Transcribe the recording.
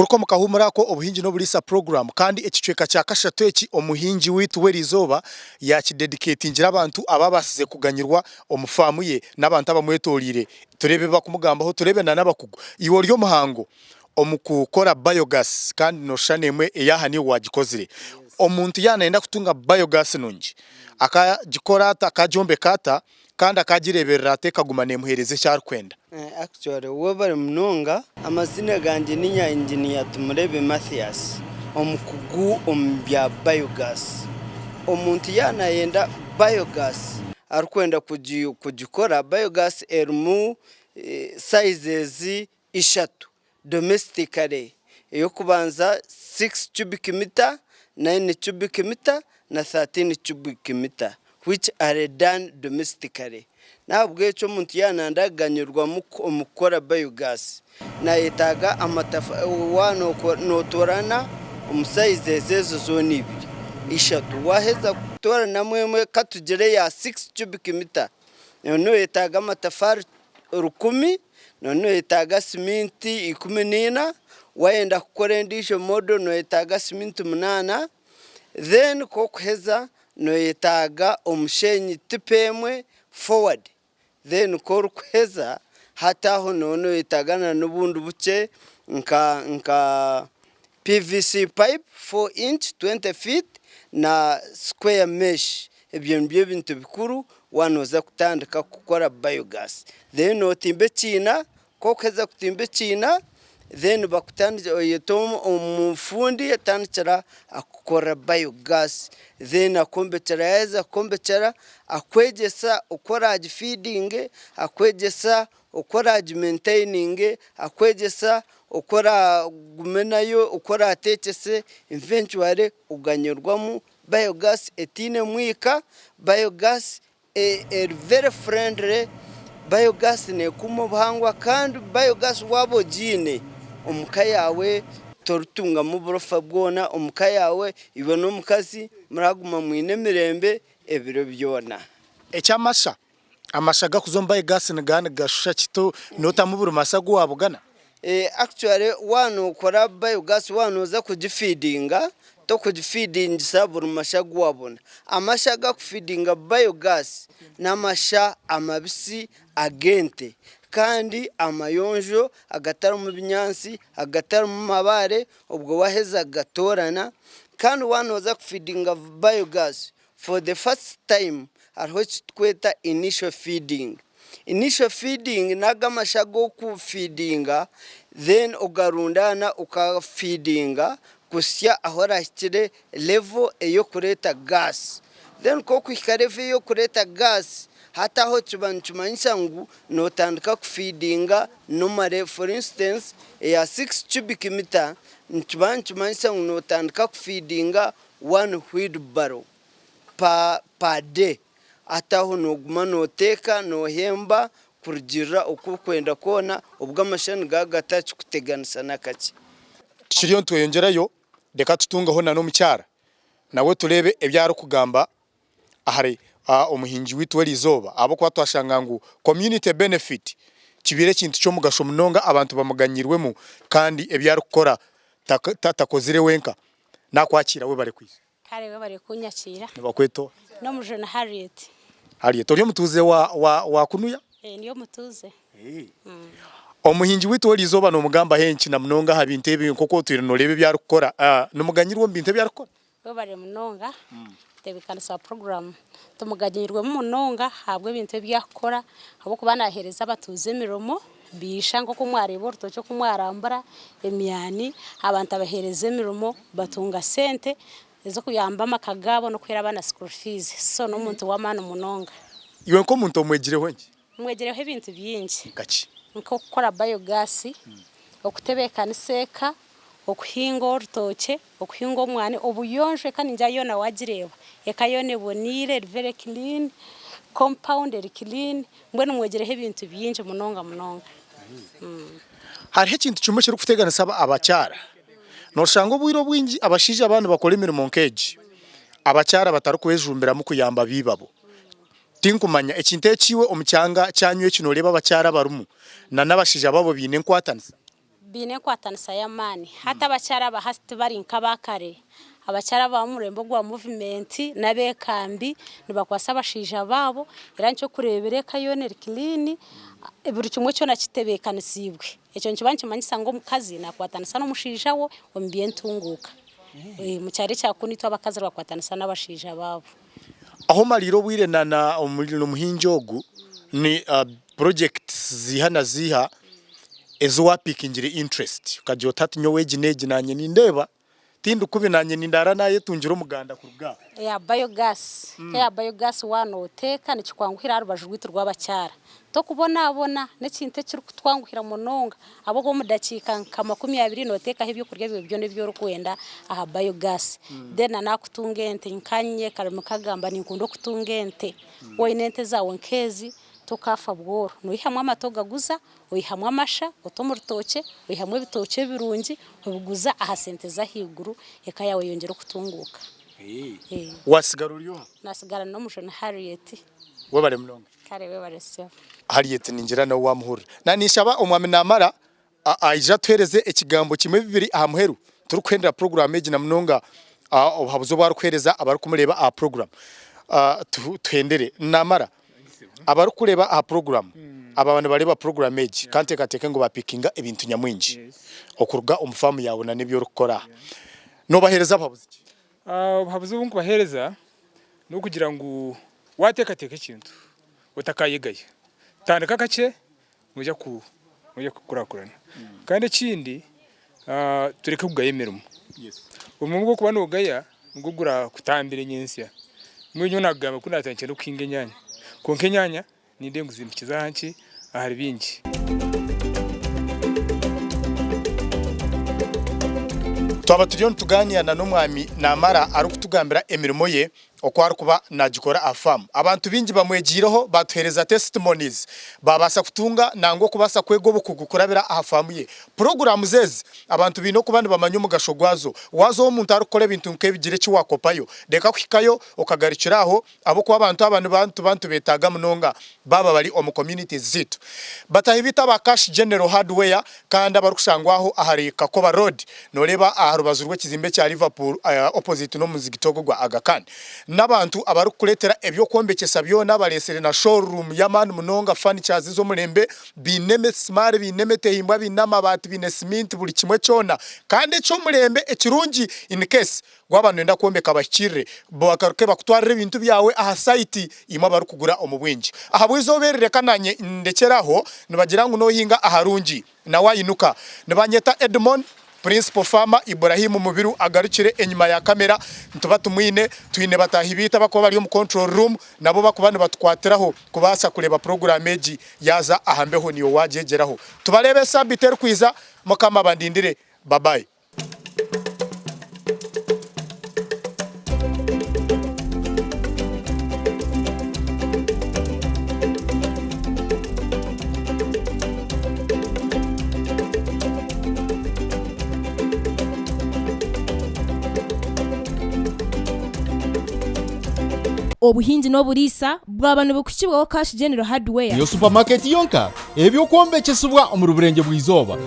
Kuruga omu kahuumuro ako Obuhingi n'Oburiisa Program kandi ekicweka kya kashatu eki omuhingi waitu w'erizooba yaakidediketingira abantu ababaasize kuganyirwa omu faamu ye n'abantu abamwetoreire. Tureebe ebi barikumugambaho tureebe n'abakugu. Iwe ori omuhango omu kukora biogas kandi nooshusha n'emwe ey'aha niiwe waagikozire. Omuntu yaaba naayenda kutunga biogas nungi akagikora ata, akagyombeka ata kandi akagireeberera ata ekaguma neemuheereza eki arikwenda? Actually webare munonga. Amazina gangye ninya Engineer Tumurebe Mathias, omukugu omu bya biogas. Omuntu yaaba nayenda biogas arikwenda kugikora, biogas erimu sizes ishatu domestically, ey'okubanza six cubic meter, nine cubic meter na 13 cubic meter which are done domestically. N'ahabw'ekyo omuntu yaaba nayenda kuganyirwamu omu kukora biogas, nayetaaga amatafaari, waaba notoorana omu sizes ezo zoona ibiri, ishatu, waaheza kutooranamu emwe katugire eya six cubic meter, noyetaaga amatafaari rukumi, Noyetaaga siminti 14, wayenda kukora endiijo model noyetaaga siminti munaana, then ku orikuheza noyetaaga omusheenyi tipa emwe forward, then ku orikuheza hati aho nooba noyetaaga n'obundi bukye nka nka PVC pipe 4 inch 20 feet na square mesh. Ebyo nibyo bintu bikuru waaba nooza kutandika kukora biogas. Then nootimba ekiina, ku orikuheza kutimba ekiina, then bakutandikira oyeta omufundi atandikira akukorera biogas, then akwombekyera yaaheza kukwombekyera akwegyesa oku oraagifiidinge, akwegyesa oku oraagimentaininge, akwegyesa oku oraagume nayo, oku oraateekyese, eventually oganyirwamu Biogas etaine mwika, biogas eri very friendly, biogas nekuuma obuhangwa kandi biogas waaba ogiine omu ka yaawe toritungamu burofa bwona, omu ka yaawe iwe n'omukazi muraguma mwine emirembe ebiro byona. Eky'amasha, amasha agakuza omu biogas nigaba nigashusha ki? Notamu buri masha agu wabugana? Actually waaba nokora biogas waaba noza kugifeedinga tokugifeedingisa buri masha agu wabona. Amasha agakufeedinga biogas n'amasha amabisi ag'ente kandi amayonjo agatarimu binyaatsi agatarimu mabaare obwo waheza kugatoorana kandi waaba noza kufeedinga biogas For the first time hariho eki turikweta initial feeding. Initial feeding n'ago amasha ag'oku feedinga then ogarundaana oka feedinga kuhitsya ahu orahikire level ey'okureeta gas. Then ku orikuhika level ey'okureeta gas, hati aho kiba nikimanyisa ngu nootandika kufeedinga normally for instance eya six cubic meter nikiba nikimanyisa ngu nootandika kufeedinga one wheelbarrow per per day hati aho noguma noteeka nohemba kurugirira oku orikwenda kwona obwo amasha nigaba gatakikuteganisa nakakye. Tukiriyo nitweyongyerayo reka tutungeho na n'omukyara nawe tureebe ebi arikugamba ahari omuhingi waitu w'eriizooba ahabw'okuba twashanga ngu community benefit kibaire ekintu ky'omugasho munonga abantu bamuganyirwemu kandi ebi arikukora takozire wenka. Naakwakiira webare kwija. Kare webare kunyakiira. Nibakweta oha? N'omujuni Harriet. Harriet, ori omutuuze wa, wa, wa kunuya? Ee, ndi omutuuze. Omuhingi waitu w'eriizooba noomugambaho enki na munonga aha bintu ebi nk'oku otwire nooreeba ebi arikukora? Nimuganyirwa omu bintu ebi arikukora? Webare munonga kutebeekanisa puroguraamu. Tumuganyirwemu munonga ahabw'ebintu ebi arikukora ahabw'okuba naaheereza abatuuze emirimo. Baija nk'oku mwareeba orutookye oku mwarambura, emyani, abantu abaheereza emirimo batunga sente ez'okuyamba amaka gaabo n'okuheera abaana school fees. So n'omuntu w'amaani munonga. Iwe nk'omuntu omwegireho ki? Mwegireho ebintu bingi. Nka ki? Nk'okukora biogas, okutebeekanisa eka, okuhinga orutookye, okuhinga omwani, obuyonjo eka ningira yoona waagireeba, eka yoona eboneire eri very clean, compound eri clean, mbwenu mwegireho ebintu bingi munonga munonga. Hariho ekintu kimwe ekirikuteganisa abakyara, noshanga obwire obwingi abashaija baaba nibakora emirimo nk'egi, abakyara batarikwejumbiramu kuyamba baibabo. Tinkumanya ekintu eki iwe omu kyanga kyanyu eki noreeba abakyara abarimu na n'abashaija baabo baine enkwatanisa? Baine enkwatanisa y'amaani. Hati abakyara aba hati tibari nk'aba kare. Abakyara aba omurembe ogwa muvumenti n'abeekambi nibakwasa abashaija baabo era nikyo orikureebera eka yoona eri kiriini, buri kimwe kyona kitebeekanisiibwe. Ekyo nikiba nikimanyisa ngu omukazi naakwatanisa n'omushaija we omu by'entunguuka. Omu kyaro ekya kunu itwe abakazi nibakwatanisa n'abashaija baabo. Ahu omariire obwire na n'omuhingi ogu ni projects ziiha na ziiha ezi waapikingire interest okagira oti hati nyowe egi n'egi naanye nindeeba tindikubi naanye nindaara naayetungira omuganda kuruga aha. Eya biogas, eya biogas waaba nooteeka nikikwanguhira aha rubaju rwaitu rw'abakyara. Tokubonabona, n'ekintu ekirikutwanguhira munonga ahabw'okuba omu dakiika nka 20 nooteekaho ebyokurya byawe byona ebi orikwenda aha biogas. Then na n'akutunga ente, nkanye karimi kagamba ninkunda okutunga ente. Waaba oine ente zaawe nk'ezi, tokaafa bworo. Noihamu amate ogaguza, oihamu amasha ota omu rutookye, oihamu ebitookye ebirungi obiguza aha sente z'ahaiguru eka yaawe eyongyera okutunguuka. Waatsigara ori oha? Naatsigara n'omujuni Harriet. Webare munonga. Kare webare ssebo. Harriet ningira nawe wamuhurira. Na ninshaba omwami namara aije atuhereze ekigambo kimwe bibiri aha muheru turikuhendera puroguramu egi na munonga obuhabuzi obu arikuhereza abarikumureeba aha puroguramu. Tuhendere. Namara abarikureeba aha puroguramu ababa nibareeba puroguramu egi ka nteekateeke ngu bapikinga ebintu nyamwingi okuruga omu faamu yaawe na n'ebi orikukora aha. Noobaheereza buhabuzi ki? Obuhabuzi obu nkubaheereza n'okugira ngu waateekateeka ekintu otakaayegaya, tandika kakye noija kukurakurana. Kandi ekindi tureke kugaya emirimo. Omurimo gw'okuba noogaya nigwo gurakutambira nyentsya. Mbwenu nyowe naakugamba ku naatandikire n'okuhinga enyaanya, kwonka enyaanya nindeeba ngu zimpikize aha nki? Ahari bingi. Twaba turiyo nitugaaniira na n'omwami Namara arikutugambira emirimo ye oku arikuba nagikora aha faamu. Abantu baingi bamwegiireho batuheereza testimonies babaasa kutunga nangwa okubaasa kwega obukugu kurabira aha faamu ye. Puroguraamu ezi abantu baine okuba nibamanya omugasho gwazo. Waaza ou omuntu arikukora ebintu nk'ebi gira eki waakopayo. Reka kuhikayo okagarukira aho ahabw'okuba abantu aba nituba nitubeetaaga munonga baaba bari omu communities zaitu. Bataahi baitu aba Cash General Hardware kandi abarikushangwa aho ahari Kakoba Road noreeba aha rubaju rw'ekizimbe kya Liverpool opposite n'omuzigiti ogwo gwa Aga Khan. N'abantu abarikukureetera eby'okwombekyesa byona bareetsire na showroom y'amaani munonga furnitures z'omurembe baine emisimaari baine emitehimbwa baine amabaati baine siminti buri kimwe kyona kandi eky'omurembe ekirungi in case Waaba nooyenda kwombeka bahikiirire, bagaruke bakutwarire ebintu byawe aha sayiti, imwe abarikugura omu bwingi. Ahabw'eizooba eri reka naanye ndekyere aho, nibagira ngu noohinga aharungi, nawe ainuka. Nibanyeta Edmon, Principal Farmer Ibrahim Mubiru agarukire enyima ya kamera, nituba tumwine, twine bataahi baitu abarikuba bari omu control room nabo bakuba nibatukwatiraho kubaasa kureeba puroguraamu egi yaaza aha mbeho niiwe waagyegyeraho. Tubareebe saabiiti erikwija, Mukama abandindire. Bye bye. Obuhingi n'oburiisa bwaba nibukuhikibwaho Cash General Hardware. Niyo supamaketi yonka eby'okwombekyesibwa omuri Burengye-bwa-izooba.